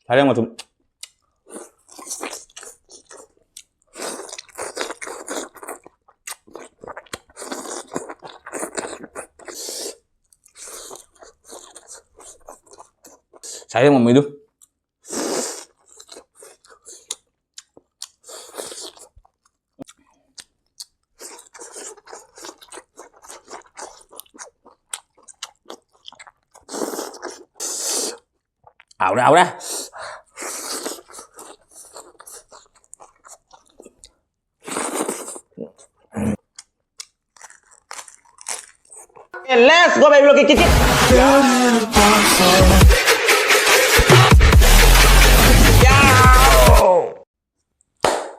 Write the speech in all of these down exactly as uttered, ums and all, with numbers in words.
ꯁꯥꯔꯦꯡ ꯃꯇꯨꯝ꯫ ꯁꯥꯔꯦꯡ ꯃꯃꯩꯗꯨ꯫ ꯍꯥꯎꯔꯦ, ꯍꯥꯎꯔꯦ꯫ Let's go, baby, look at it.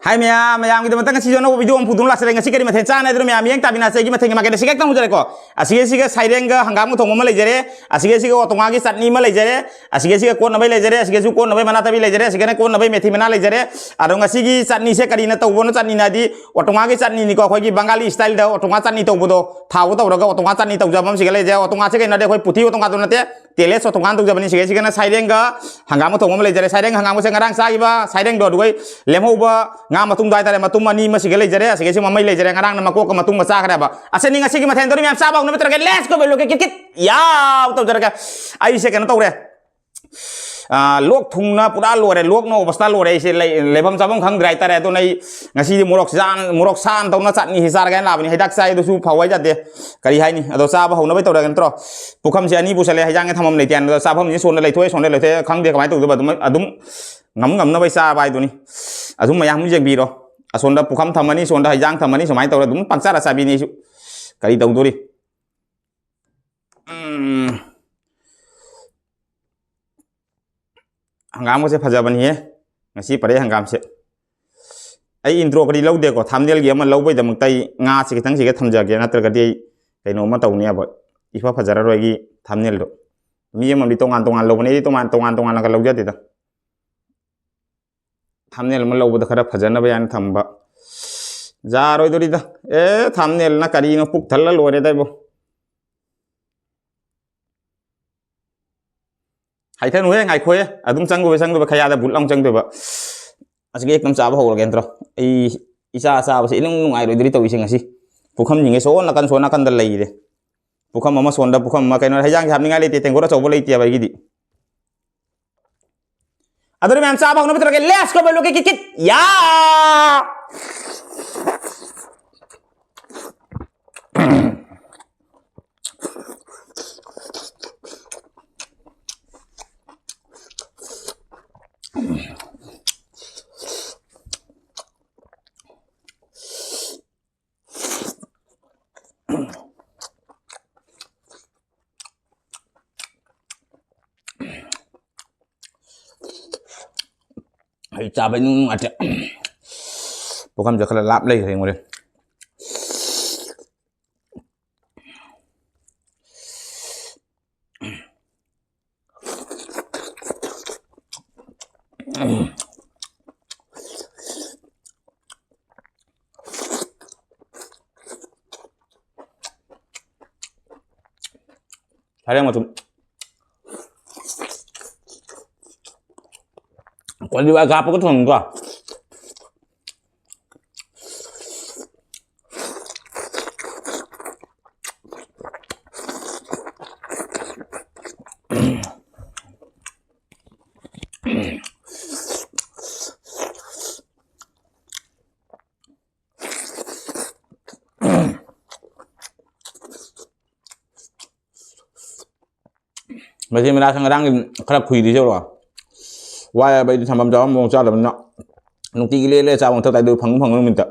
Hi ꯃꯌꯥꯝ, ꯃꯌꯥꯝꯒꯤꯗꯃꯛꯇ ꯉꯁꯤꯁꯨ ꯑꯅꯧꯕ video ꯑꯃ ꯄꯨꯗꯨꯅ ꯂꯥꯛꯆꯔꯦ꯫ ꯉꯁꯤ ꯀꯔꯤ ꯃꯊꯦꯜ ꯆꯥꯅꯤ ꯍꯥꯏꯗꯨꯅ ꯃꯌꯥꯝ ꯃꯤꯠꯌꯦꯡ ꯇꯥꯃꯤꯟꯅꯁꯦ꯫ ꯑꯩꯒꯤ ꯃꯊꯦꯜꯒꯤ ꯃꯥꯏꯀꯩꯗ ꯁꯤꯒ ꯍꯦꯛꯇ ꯍꯧꯖꯔꯦꯀꯣ꯫ ꯑꯁꯤꯒꯤꯁꯤꯒ ꯁꯥꯏꯔꯦꯡꯒ ꯍꯪꯒꯥꯝꯒ ꯊꯣꯡꯕ ꯑꯃ ꯂꯩꯖꯔꯦ꯫ ꯑꯁꯤꯒꯤꯁꯤꯒ ꯑꯣꯇꯣꯉꯥꯒꯤ ꯆꯠꯅꯤ ꯑꯃ ꯂꯩꯖꯔꯦ꯫ ꯑꯁꯤꯒꯤꯁꯤꯒ ꯀꯣꯠꯅꯕꯩ ꯂꯩꯖꯔꯦ꯫ ꯑꯁꯤꯒꯤꯁꯨ ꯀꯣꯠꯅꯕꯩ ꯃꯅꯥ ꯇꯕꯤ ꯂꯩꯖꯔꯦ꯫ ꯑꯁꯤꯒꯅ ꯀꯣꯠꯅꯕꯩ ꯃꯦꯊꯤ ꯃꯅꯥ ꯂꯩꯖꯔꯦ꯫ ꯑꯗꯣ ꯉꯁꯤꯒꯤ ꯆꯠꯅꯤꯁꯦ ꯀꯔꯤꯅ ꯇꯧꯕꯅꯣ? ꯆꯠꯅꯤꯅ ꯍꯥꯏꯗꯤ ꯑꯣꯇꯣꯉꯥꯒꯤ ꯆꯠꯅꯤꯅꯤꯀꯣ꯫ ꯑꯩꯈꯣꯏꯒꯤ ꯕꯪꯒꯥꯂꯤ styleꯗ ꯑꯣꯇꯣꯉꯥ ꯆꯠꯅꯤ ꯇꯧꯕꯗꯣ, ꯊꯥꯎꯗ ꯇꯧꯔꯒ ꯑꯣꯇꯣꯉꯥ ꯆꯠꯅꯤ ꯇꯧꯖꯕ ꯑꯃ ꯁꯤꯒ ꯂꯩꯖꯩ꯫ ꯑꯣꯇꯣꯉꯥꯁꯦ ꯀꯩꯅꯣꯗꯤ ꯑꯩꯈꯣꯏ ꯄꯨꯊꯤ ꯑꯣꯇꯣꯉꯥꯗꯣ ꯅꯠꯇꯦ, ꯇꯦꯂꯦꯁ ꯑꯣꯇꯣꯉꯥ ꯇꯧꯖꯕꯅꯤ꯫ ꯁꯤꯒ, ꯁꯤꯒꯅ ꯁꯥꯏꯔꯦꯡꯒ ꯍꯪꯒꯥꯝꯒ ꯊꯣꯡꯕ ꯑꯃ ꯂꯩꯖꯔꯦ꯫ ꯁꯥꯏꯔꯦꯡ ꯍꯪꯒꯥꯝꯒꯁꯦ ꯉꯔꯥꯡ ꯆꯥꯈꯤꯕ ꯁꯥꯏꯔꯦꯡꯗꯣ, ꯑꯗꯨꯒ ꯂꯦꯝꯍꯧꯕ ꯉꯥ ꯃꯇꯨꯝꯗꯣ ꯍꯥꯏꯇꯥꯔꯦ, ꯃꯇꯨꯝ ꯑꯅꯤ ꯑꯃ ꯁꯤꯒ ꯂꯩꯖꯔꯦ꯫ ꯑꯁꯤꯒ ꯁꯤ ꯃꯃꯩ ꯂꯩꯖꯔꯦ꯫ ꯉꯔꯥꯡꯅ ꯃꯀꯣꯛꯀ ꯃꯇꯨꯝꯒ ꯆꯥꯈ꯭ꯔꯦꯕ꯫ ꯑꯁꯤꯅꯤ ꯉꯁꯤꯒꯤ ꯃꯊꯦꯜ ꯇꯧꯔꯤ ꯃꯌꯥꯝ ꯆꯥꯕ ꯍꯧꯅꯕ ꯇꯧꯔꯒꯦ꯫ Let's go, ꯕꯦꯂꯣ, ꯀꯤꯠ, ꯀꯤꯠ, ꯀꯤꯠ꯫ ꯌꯥꯎ ꯇꯧꯖꯔꯒꯦ꯫ ꯑꯩꯁꯦ ꯀꯩꯅꯣ ꯇꯧꯔꯦ꯫ ꯑꯥ, ꯂꯣꯛ ꯊꯨꯡꯅ ꯄꯨꯔꯥ ꯂꯣꯏꯔꯦ꯫ ꯂꯣꯛꯅ ꯑꯣꯕꯁꯇꯥ ꯂꯣꯏꯔꯦ꯫ ꯑꯩꯁꯦ ꯂꯩ-, ꯂꯩꯐꯝ ꯆꯥꯐꯝ ꯈꯪꯗ꯭ꯔꯦ ꯍꯥꯏꯇꯥꯔꯦ꯫ ꯑꯗꯨꯅ ꯑꯩ ꯉꯁꯤꯗꯤ ꯃꯣꯔꯣꯛ ꯆꯥ-, ꯃꯣꯔꯣꯛ ꯁꯥꯅ ꯇꯧꯅ ꯆꯠꯅꯤ ꯍꯤ ꯆꯥꯔꯒꯦ ꯍꯥꯏꯅ ꯂꯥꯛꯕꯅꯤ꯫ ꯍꯤꯗꯥꯛ ꯆꯥꯏ, ꯑꯗꯨꯁꯨ ꯐꯧ ꯍꯥꯏ ꯌꯥꯗꯦ꯫ ꯀꯔꯤ ꯍꯥꯏꯅꯤ? ꯑꯗꯣ ꯆꯥꯕ ꯍꯧꯅꯕ ꯇꯧꯔꯒꯦ ꯅꯠꯇ꯭ꯔꯣ? ꯄꯨꯈꯝꯁꯦ ꯑꯅꯤ ꯄꯨꯁꯜꯂꯦ, ꯍꯤꯟꯖꯥꯡꯒꯤ ꯊꯝꯐꯝ ꯂꯩꯇꯦ꯫ ꯑꯗꯣ ꯆꯥꯐꯝꯁꯤ ꯁꯣꯝꯗ ꯂꯩꯊꯣꯛꯑꯦ, ꯁꯣꯝꯗ ꯂꯩꯊꯣꯛꯑꯦ꯫ ꯈꯪꯗꯦ ꯀꯃꯥꯏꯅ ꯇꯧꯗꯣꯏꯕ꯫ ꯑꯗꯨꯝ, ꯑꯗꯨꯝ ꯉꯝ ꯉꯝꯅꯕ ꯆꯥꯕ ꯍꯥꯏꯗꯨꯅꯤ꯫ ꯑꯗꯨꯝ ꯃꯌꯥꯝ ꯑꯃ ꯌꯦꯡꯕꯤꯔꯣ꯫ ꯑꯁꯣꯝꯗ ꯄꯨꯈꯝ ꯊꯝꯃꯅꯤ, ꯁꯣꯝꯗ ꯍꯤꯟꯖꯥꯡ ꯊꯝꯃꯅꯤ, ꯁꯨꯃꯥꯏꯅ ꯇꯧꯔ ꯑꯗꯨꯝ ꯄꯪꯆꯥꯗ ꯆꯥꯕꯤꯅꯤ ꯑꯩꯁꯨ꯫ ꯀꯔꯤ ꯇꯧꯗꯣꯔꯤ? ꯎꯝ꯫ ꯍꯪꯒꯥꯝꯒꯁꯦ ꯐꯖꯕꯅꯤꯍꯦ, ꯉꯁꯤ ꯄꯔꯦ ꯍꯪꯒꯥꯝꯁꯦ꯫ ꯑꯩ intro ꯀꯔꯤ ꯂꯧꯗꯦꯀꯣ, thumbnailꯒꯤ ꯑꯃ ꯂꯧꯕꯩꯗꯃꯛꯇ ꯑꯩ ꯉꯥꯁꯦ ꯈꯤꯇꯪ ꯁꯤꯒ ꯊꯝꯖꯒꯦ, ꯅꯠꯇ꯭ꯔꯒꯗꯤ ꯑꯩ ꯀꯩꯅꯣꯝꯃ ꯇꯧꯅꯦꯕ, ꯏꯐ ꯐꯖꯔꯔꯣꯏ ꯑꯩꯒꯤ thumbnailꯗꯣ꯫ ꯃꯤ ꯑꯃꯗꯤ ꯇꯣꯉꯥꯟ ꯇꯣꯉꯥꯟ ꯂꯧꯕꯅꯦ, ꯑꯩꯗꯤ ꯇꯣꯉꯥꯟ ꯇꯣꯉꯥꯟ ꯇꯣꯉꯥꯟꯅꯒ ꯂꯧꯖꯗꯦꯗ꯫ Thumbnail ꯑꯃ ꯂꯧꯕꯗ ꯈꯔ ꯐꯖꯅꯕ ꯍꯥꯏꯅ ꯊꯝꯕ꯫ ꯌꯥꯔꯣꯏꯗꯣꯔꯤꯗ꯫ ꯑꯦ, thumbnailꯅ ꯀꯔꯤꯅꯣ, ꯄꯨꯛ ꯊꯜꯂ ꯂꯣꯏꯔꯦꯗ ꯏꯕꯣ꯫ ꯍꯥꯏꯊꯅꯨꯍꯦ, ꯉꯥꯏꯈꯣꯍꯦ꯫ ꯑꯗꯨꯝ ꯆꯪꯗꯣꯏꯕ, ꯆꯪꯗꯣꯏꯕ, ꯈꯌꯥꯗ ꯕꯨꯠ ꯂꯥꯎ ꯆꯪꯗꯣꯏꯕ꯫ ꯑꯁꯤꯒꯤ ꯑꯗꯨꯝ ꯆꯥꯕ ꯍꯧꯔꯒꯦ ꯅꯠꯇ꯭ꯔꯣ? ꯑꯩ ꯏꯆꯥ ꯆꯥꯕꯁꯦ ꯏꯅꯨꯡ ꯅꯨꯡꯉꯥꯏꯔꯣꯏꯗꯣꯔꯤ ꯇꯧꯔꯤꯁꯦ ꯉꯁꯤ꯫ ꯄꯨꯈꯝꯁꯤꯡꯁꯦ ꯁꯣꯝ ꯅꯥꯀꯟ, ꯁꯣꯝ ꯅꯥꯀꯟꯗ ꯂꯩꯔꯦ꯫ ꯄꯨꯈꯝ ꯑꯃ ꯁꯣꯝꯗ, ꯄꯨꯈꯝ ꯑꯃ ꯀꯩꯅꯣ, ꯍꯩꯖꯥꯡꯁꯦ ꯍꯥꯞꯅꯤꯡꯉꯥꯏ ꯂꯩꯇꯦ, ꯇꯦꯡꯀꯣꯠ ꯑꯆꯧꯕ ꯂꯩꯇꯦꯕ ꯑꯩꯒꯤꯗꯤ꯫ ꯑꯗꯨꯅ ꯃꯌꯥꯝ ꯆꯥꯕ ꯍꯧꯅꯕ ꯇꯧꯔꯒꯦ꯫ Let's go, ꯕꯦꯂꯨ ꯀꯤꯠ ꯀꯤꯠ ꯀꯤꯠ꯫ ꯌꯥ! ꯑꯩ ꯆꯥꯕ ꯏꯅꯨꯡ ꯅꯨꯡꯉꯥꯏꯇꯦ꯫ ꯄꯨꯈꯝꯁꯦ ꯈꯔ ꯂꯥꯞ ꯂꯩꯈ꯭ꯔꯦ, ꯌꯦꯡꯉꯨꯅꯦ꯫ ꯁꯥꯔꯦꯡ ꯃꯇꯨꯝ꯫ ꯀꯣꯂꯤ ꯍꯋꯥꯏ ꯍꯥꯞꯄꯒ ꯊꯣꯡꯉꯤꯀꯣ꯫ ꯃꯁꯤ ꯃꯅꯥꯁꯦ ꯉꯔꯥꯡꯒꯤ ꯈꯔ ꯈꯨꯏꯔꯤꯁꯦ ꯎꯔꯣ꯫ ꯋꯥꯏ ꯍꯥꯏꯕ ꯑꯩꯗꯤ ꯊꯝꯐꯝ ꯆꯥꯐꯝ ꯃꯑꯣꯡ ꯆꯥꯗꯕꯅꯤꯅ ꯅꯨꯡꯇꯤꯒꯤ ꯂꯦ ꯂꯦ ꯆꯥꯕ ꯃꯊꯧ ꯇꯥꯏ, ꯑꯗꯨ ꯐꯪ ꯐꯪꯕ ꯅꯨꯃꯤꯠꯇ꯫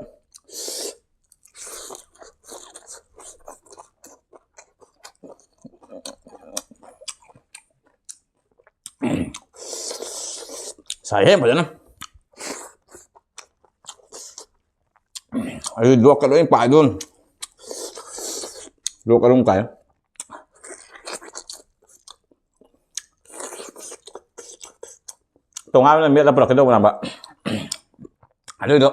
ꯁꯥꯏꯍꯦ ꯐꯖꯅ꯫ ꯑꯩ ꯂꯣꯛꯀ ꯂꯣꯏ ꯄꯥꯏꯗꯣꯏꯅꯤ꯫ ꯂꯣꯛ ꯑꯗꯨꯝ ꯀꯥꯏ꯫ ꯇꯣꯉꯥꯟꯅ ꯃꯦꯠꯂ ꯄꯨꯔꯛꯀꯦ ꯇꯧꯕꯅꯦꯕ꯫ ꯑꯗꯨꯏꯗꯣ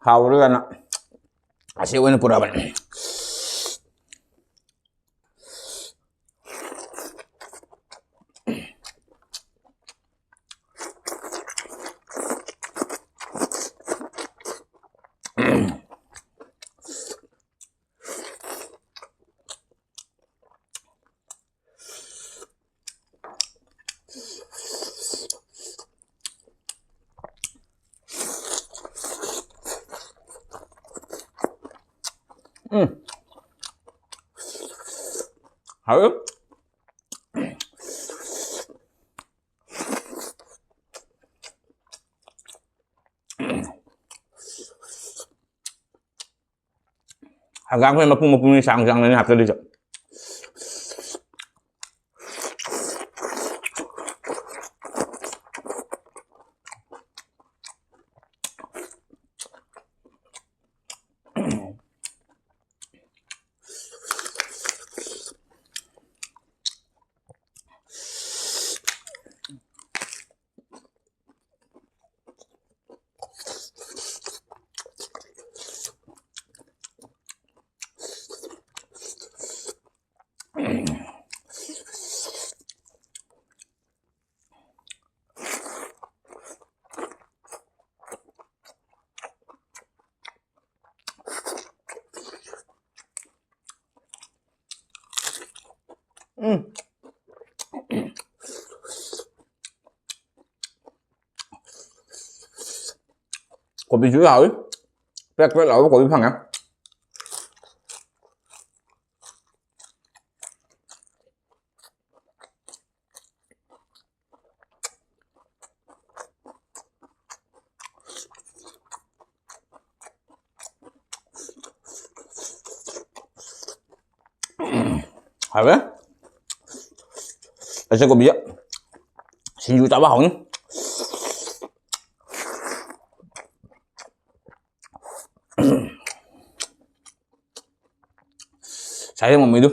ꯍꯥꯎꯔꯣꯏꯅ ꯑꯁꯤ ꯑꯣꯏꯅ ꯄꯨꯔꯛꯑꯕꯅꯤ꯫ ꯍꯥꯎꯋꯦ꯫ ꯍꯪꯒꯥꯝ ꯐꯖꯅ ꯃꯄꯨꯝ ꯃꯄꯨꯝꯅꯤ ꯆꯥꯡ ꯆꯥꯡꯗꯅꯤ ꯍꯥꯞꯆꯜꯂꯤꯁꯦ꯫ ꯎꯝ꯫ ꯀꯣꯕꯤꯁꯨ ꯍꯥꯎꯏ꯫ ꯄ꯭ꯔꯦꯛ ꯄ꯭ꯔꯦꯛ ꯂꯥꯎꯕ ꯀꯣꯕꯤ ꯐꯪꯉꯦ꯫ ꯍꯥꯎꯋꯦ꯫ ꯑꯁꯤ ꯀꯣꯕꯤꯁꯦ ꯁꯤꯡꯖꯨ ꯆꯥꯕ ꯍꯥꯎꯅꯤ꯫ ꯁꯥꯏꯔꯦꯡ ꯃꯃꯩꯗꯨ꯫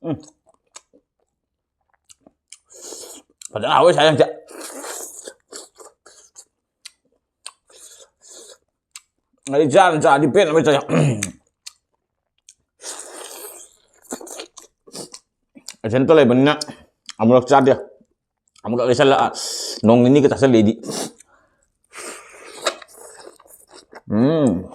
ꯎꯝ꯫ ꯐꯖꯅ ꯍꯥꯎꯋꯦ ꯁꯥꯏꯔꯦꯡꯁꯦ꯫ ꯑꯩ ꯆꯥꯅ ꯆꯥꯔꯗꯤ ꯄꯦꯟꯅ ꯆꯥꯏ꯫ ꯏꯊꯟꯇ ꯂꯩꯕꯅꯤꯅ ꯑꯃꯨꯔꯛ ꯆꯥꯗꯦ꯫ ꯑꯃꯨꯛꯀ ꯂꯩꯁꯜꯂꯛꯑ ꯅꯣꯡ ꯅꯤꯅꯤꯒ ꯆꯥꯁꯜꯂꯛꯑꯗꯤ꯫ ꯎꯝ꯫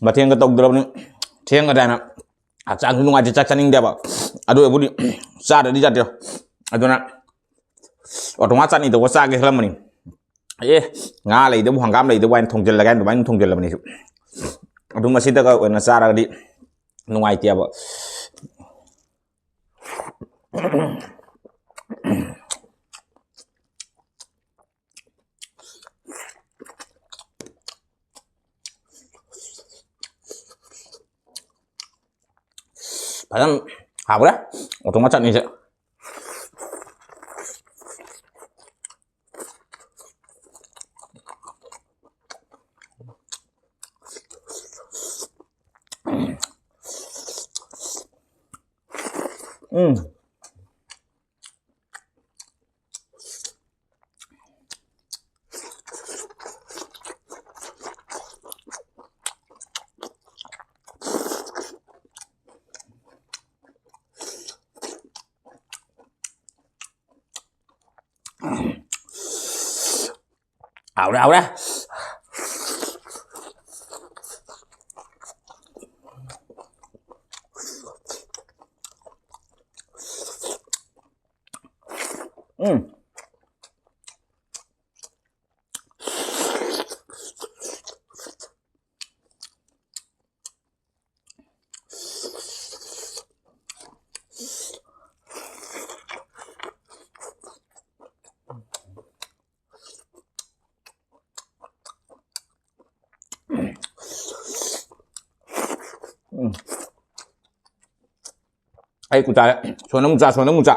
ꯃꯊꯦꯜꯒ ꯇꯧꯗ꯭ꯔꯕꯅꯤ꯫ ꯊꯦꯡꯒꯗꯥꯏꯅ ꯍꯛꯆꯥꯡꯁꯨ ꯅꯨꯡꯉꯥꯏꯇꯦ, ꯆꯥꯛ ꯆꯥꯅꯤꯡꯗꯦꯕ꯫ ꯑꯗꯨ ꯑꯣꯏꯕꯨꯗꯤ ꯆꯥꯗ꯭ꯔꯗꯤ ꯌꯥꯗꯦ꯫ ꯑꯗꯨꯅ ꯑꯣꯇꯣꯉꯥ ꯆꯠꯅꯤ ꯇꯧꯕ ꯆꯥꯒꯦ ꯈꯜꯂꯝꯕꯅꯤ꯫ ꯑꯦ, ꯉꯥ ꯂꯩꯗꯕꯨ, ꯍꯪꯒꯥꯝ ꯂꯩꯗꯕꯨ ꯍꯥꯏꯅ ꯊꯣꯡꯖꯤꯜꯂꯒꯦ ꯍꯥꯏꯅ ꯑꯗꯨꯃꯥꯏꯅ ꯊꯣꯡꯖꯤꯜꯂꯕꯅꯤ ꯑꯩꯁꯨ꯫ ꯑꯗꯨꯝ ꯑꯁꯤꯗꯒ ꯑꯣꯏꯅ ꯆꯥꯔꯒꯗꯤ ꯅꯨꯡꯉꯥꯏꯇꯦꯕ꯫ ꯐꯖꯅ ꯍꯥꯎꯈ꯭ꯔꯦ ꯑꯣꯇꯣꯉꯥ ꯆꯠꯅꯤꯁꯦ꯫ ꯎꯝ꯫ ꯍꯥꯎꯔꯦ, ꯍꯥꯎꯔꯦ꯫ ꯎꯝ꯫ ꯎꯝ꯫ ꯑꯩ ꯀꯨꯆꯥꯔꯦ꯫ ꯁꯣꯟꯗ ꯑꯃꯨꯛ ꯆꯥ, ꯁꯣꯟꯗ ꯑꯃꯨꯛ ꯆꯥ꯫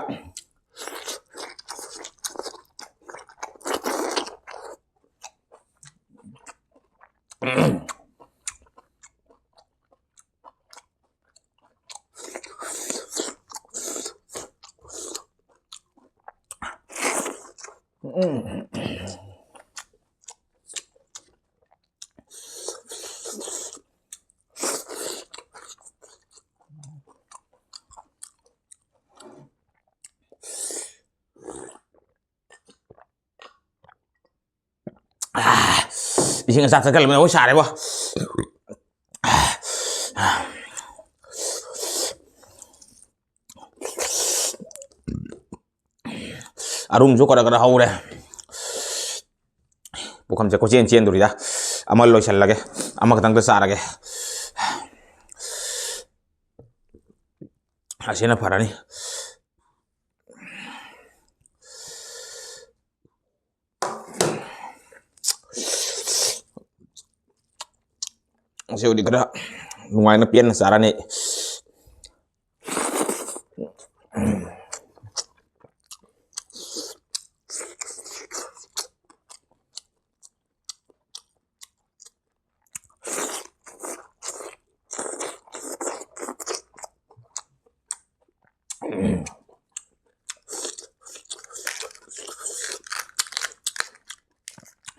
ꯑꯥ, ꯏꯁꯤꯡ ꯑꯁꯥ ꯊꯛꯆꯜꯂꯕꯅꯤꯅ ꯑꯃꯨꯛ ꯁꯥꯔꯦꯕꯣ꯫ ꯑꯔꯨꯝꯁꯨ ꯈꯔ ꯈꯔ ꯍꯧꯔꯦ꯫ ꯄꯨꯈꯝꯁꯦ ꯀꯣꯏꯆꯦꯟ ꯆꯦꯟꯗꯣꯔꯤꯗ꯫ ꯑꯃ ꯂꯣꯏꯁꯜꯂꯒꯦ, ꯑꯃꯈꯛꯇꯪꯗ ꯆꯥꯔꯒꯦ꯫ ꯑꯁꯤꯅ ꯐꯔꯅꯤ꯫ ꯉꯁꯤꯕꯨꯗꯤ ꯈꯔ ꯅꯨꯡꯉꯥꯏꯅ ꯄꯦꯟꯅ ꯆꯥꯔꯅꯤ꯫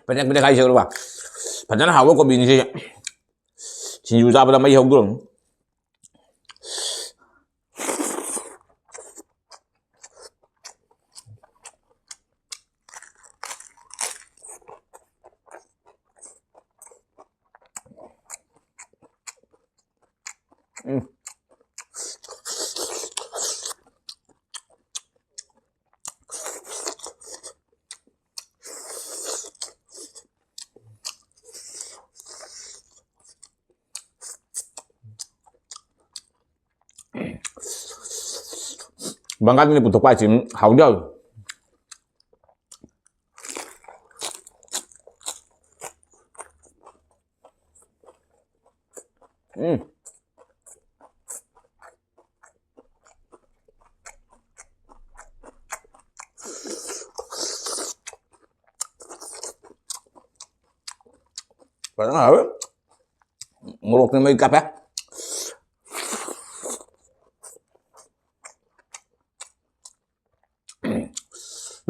ꯄꯦꯗꯦꯛ ꯄꯦꯗꯦꯛ ꯍꯥꯏꯁꯦ ꯎꯔꯕ? ꯐꯖꯅ ꯍꯥꯎꯕ ꯀꯣꯕꯤꯅꯤ ꯁꯤꯁꯦ꯫ ꯁꯤꯡꯖꯨ ꯆꯥꯕꯗ ꯃꯩ ꯍꯧꯗꯣꯔꯝꯅꯤ꯫ ꯎꯝ꯫ ꯕꯪꯒꯥꯂꯤꯅ ꯄꯨꯊꯣꯛꯄ ꯍꯥꯏꯁꯤ ꯍꯥꯎꯗꯤ ꯍꯥꯎꯏ꯫ ꯎꯝ꯫ ꯐꯖꯅ ꯍꯥꯎꯋꯤ꯫ ꯃꯣꯔꯣꯛꯇꯨꯅ ꯃꯩ ꯀꯥꯞꯄꯦ꯫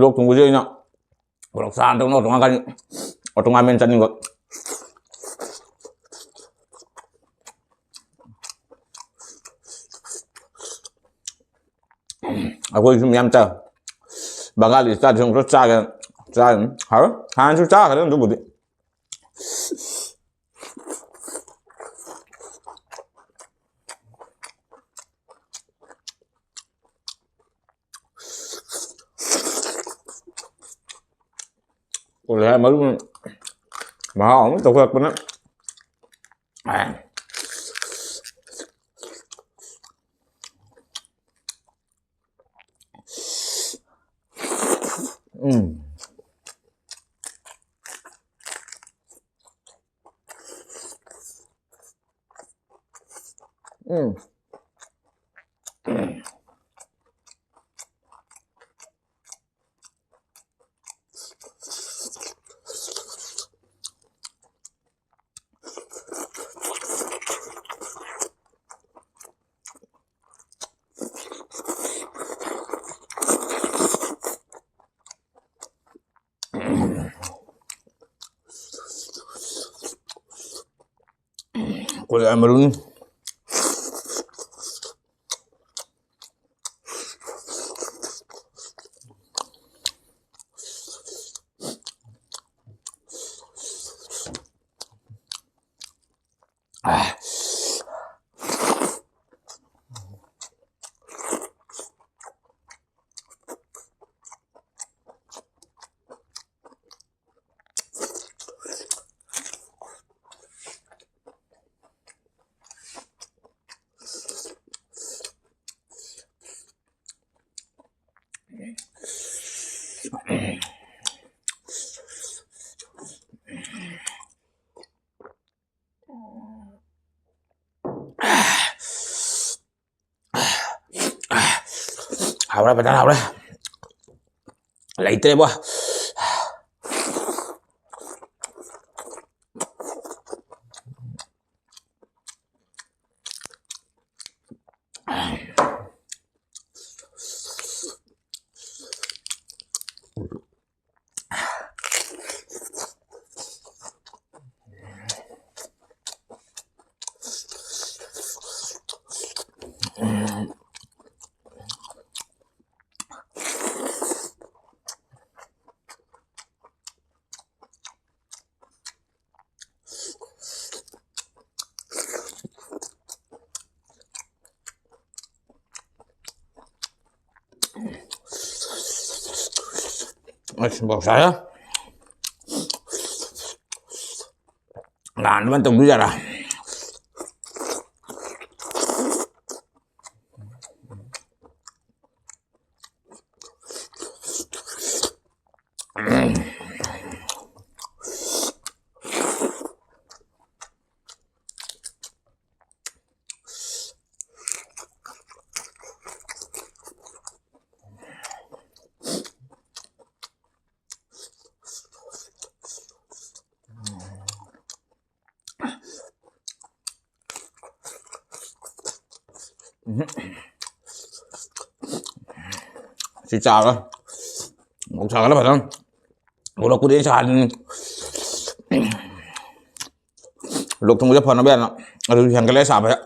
ꯂꯣꯛ ꯊꯨꯡꯕꯁꯦ ꯑꯩꯅ ꯃꯣꯔꯣꯛ ꯁꯥꯅ ꯇꯧꯅ ꯑꯣꯇꯣꯉꯥ ꯀꯥꯅꯤ꯫ ꯑꯣꯇꯣꯉꯥ ꯃꯦꯟ ꯆꯥꯅꯤꯡꯕ꯫ ꯑꯩꯈꯣꯏꯁꯨ ꯃꯌꯥꯝ ꯆꯥꯏ꯫ ꯕꯪꯒꯥꯂꯤ ꯏꯁꯇꯥꯏꯜꯁꯨ ꯑꯃꯨꯛꯇ ꯆꯥꯒꯦ꯫ ꯆꯥꯔꯤꯅꯤ꯫ ꯍꯥꯎꯋꯦ꯫ ꯍꯥꯟꯅꯁꯨ ꯆꯥꯈ꯭ꯔꯦ ꯑꯗꯨꯕꯨꯗꯤ꯫ ꯀꯣꯂꯤ ꯍꯋꯥꯏ ꯃꯔꯨ ꯃꯍꯥꯎ ꯑꯃ ꯇꯧꯈꯠꯂꯛꯄꯅ꯫ ꯎꯝ꯫ ꯎꯝ꯫ ꯀꯣꯂꯤ ꯍꯋꯥꯏ ꯃꯔꯨꯅꯤ꯫ ꯍꯥꯎꯔꯦ, ꯐꯖꯅ ꯍꯥꯎꯔꯦ꯫ ꯂꯩꯇ꯭ꯔꯦꯕꯣ꯫ ꯑꯁ, ꯃꯣꯔꯣꯛ ꯁꯥꯏꯍꯦ꯫ ꯂꯥꯟ ꯑꯃ ꯇꯧꯗꯣꯏꯖꯥꯠꯂꯥ? ꯁꯤ ꯆꯥꯔꯒ ꯃꯣꯔꯣꯛ ꯁꯥꯒꯠꯂ ꯐꯖꯅ ꯎꯔꯛꯄꯗꯤ ꯑꯩ ꯁꯥꯍꯟꯅꯤꯡꯉꯤ꯫ ꯂꯣꯛ ꯊꯨꯡꯕꯁꯦ ꯐꯅꯕ ꯌꯥꯅ ꯑꯗꯨ ꯍꯦꯟꯒꯠꯂꯦ ꯁꯥꯕꯁꯦ꯫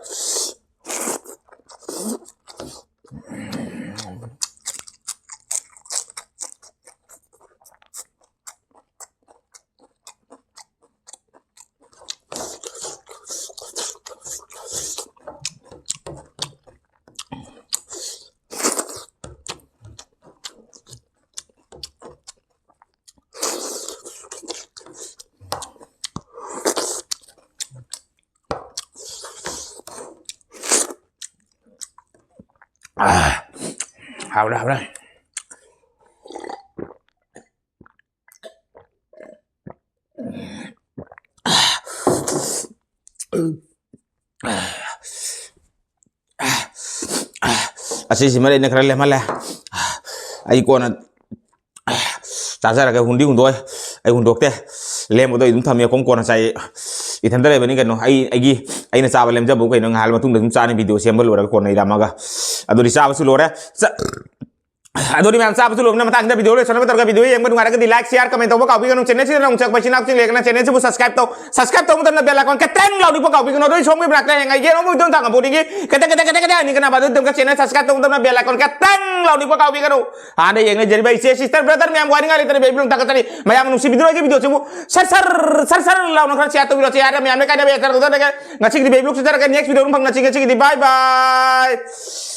ꯑꯥ, ꯍꯥꯎꯔꯦ, ꯍꯥꯎꯔꯦ꯫ ꯑꯁꯤꯁꯤꯃꯗꯤ ꯑꯩꯅ ꯈꯔ ꯂꯦꯝꯍꯜꯂꯦ꯫ ꯑꯩ ꯀꯣꯟꯅ ꯆꯥꯖꯔꯒ ꯍꯨꯟꯗꯤ ꯍꯨꯟꯗꯣꯛꯑꯣꯏ꯫ ꯑꯩ ꯍꯨꯟꯗꯣꯛꯇꯦ꯫ ꯂꯦꯝꯕꯗꯣ ꯑꯩ ꯑꯗꯨꯝ ꯊꯝꯃꯤ꯫ ꯑꯩꯈꯣꯏ ꯀꯣꯟꯅ ꯆꯥꯏ꯫ ꯏꯊꯟꯇ ꯂꯩꯕꯅꯤ ꯀꯩꯅꯣ꯫ ꯑꯩ, ꯑꯩꯒꯤ, ꯑꯩꯅ ꯆꯥꯕ ꯂꯦꯝꯖꯕꯕꯨ ꯀꯩꯅꯣ, ꯉꯥꯏꯍꯥꯛ ꯃꯇꯨꯡꯗ ꯑꯗꯨꯝ ꯆꯥꯅꯤ, ꯚꯤꯗꯤꯑꯣ ꯁꯦꯝꯕ ꯂꯣꯏꯔꯒ ꯀꯣꯟꯅ ꯏꯔꯝꯃꯒ꯫ ꯑꯗꯨꯗꯤ ꯆꯥꯕꯁꯨ ꯂꯣꯏꯔꯦ꯫ ꯆꯥ-, ꯑꯗꯨꯗꯤ ꯃꯌꯥꯝ ꯆꯥꯕꯁꯨ ꯂꯣꯏꯕꯅ ꯃꯇꯥꯡꯁꯤꯗ ꯚꯤꯗꯤꯑꯣ ꯂꯣꯏꯁꯟꯅꯕ ꯇꯧꯔꯒ, ꯚꯤꯗꯤꯑꯣ ꯌꯦꯡꯕ ꯅꯨꯡꯉꯥꯏꯔꯒꯗꯤ like, share, comment ꯇꯧꯕ ꯀꯥꯎꯕꯤꯒꯅꯨ꯫ ꯆꯦꯅꯦꯜꯁꯤꯗ ꯅꯧꯅ ꯆꯪꯉꯛꯄ ꯏꯆꯤꯟ ꯏꯅꯥꯎꯁꯤꯡ ꯂꯩꯔꯒꯅ ꯆꯦꯅꯦꯜꯁꯤꯕꯨ subscribe ꯇꯧ꯫ Subscribe ꯇꯧꯕ ꯃꯇꯝꯗ bell icon ꯈꯤꯇꯪ ꯂꯥꯎꯅꯤꯛꯄ ꯀꯥꯎꯕꯤꯒꯅꯨ꯫ ꯑꯗꯨꯒꯤ ꯁꯣꯝꯒꯤ ꯃꯅꯥꯛꯇ ꯍꯌꯦꯡ ꯑꯩꯒꯤ ꯑꯅꯧꯕ ꯚꯤꯗꯤꯑꯣ ꯊꯥꯡꯒꯠꯄ ꯈꯨꯗꯤꯡꯒꯤ ꯈꯤꯇꯪ, ꯈꯤꯇꯪ, ꯈꯤꯇꯪ, ꯈꯤꯇꯪ ꯍꯥꯏꯅꯤꯡꯒꯅꯕ ꯑꯗꯨ ꯑꯗꯨꯝ channel subscribe ꯇꯧꯕ ꯃꯇꯝꯗ bell icon ꯈꯤꯇꯪ ꯂꯥꯎꯅꯤꯛꯄ ꯀꯥꯎꯕꯤꯒꯅꯨ꯫ ꯍꯥꯟꯅ ꯌꯦꯡꯅꯖꯔꯤꯕ ꯏꯆꯦ, sister, brother ꯃꯌꯥꯝ ꯋꯥꯏꯅꯤꯡꯉꯥꯏ ꯂꯩꯇꯅ ꯕꯦꯕꯤ ꯕ꯭ꯂꯣꯛ ꯊꯥꯒꯠꯆꯔꯤ꯫ ꯃꯌꯥꯝ ꯅꯨꯡꯁꯤꯕꯤꯗꯨꯅ ꯑꯩꯒꯤ ꯚꯤꯗꯤꯑꯣꯁꯤꯕꯨ ꯁꯔ ꯁꯔ, ꯁꯔ ꯁꯔ ꯂꯥꯎꯅ ꯈꯔ share ꯇꯧꯕꯤꯔꯣ꯫ ꯁꯤ ꯍꯥꯏꯔ ꯃꯌꯥꯝꯅ ꯀꯥꯏꯅꯕ ꯌꯥꯗꯅ ꯇꯧꯖꯔꯒꯦ꯫ ꯉꯁꯤꯒꯤꯗꯤ ꯕꯦꯕꯤ ꯕ꯭ꯂꯣꯛ ꯁꯤꯖꯔꯒꯦ꯫ Next ꯚꯤꯗꯤꯑꯣ ꯑꯗꯨꯝ ꯐꯪꯅꯁꯤ꯫ ꯉꯁꯤꯒꯤꯗꯤ bye bye꯫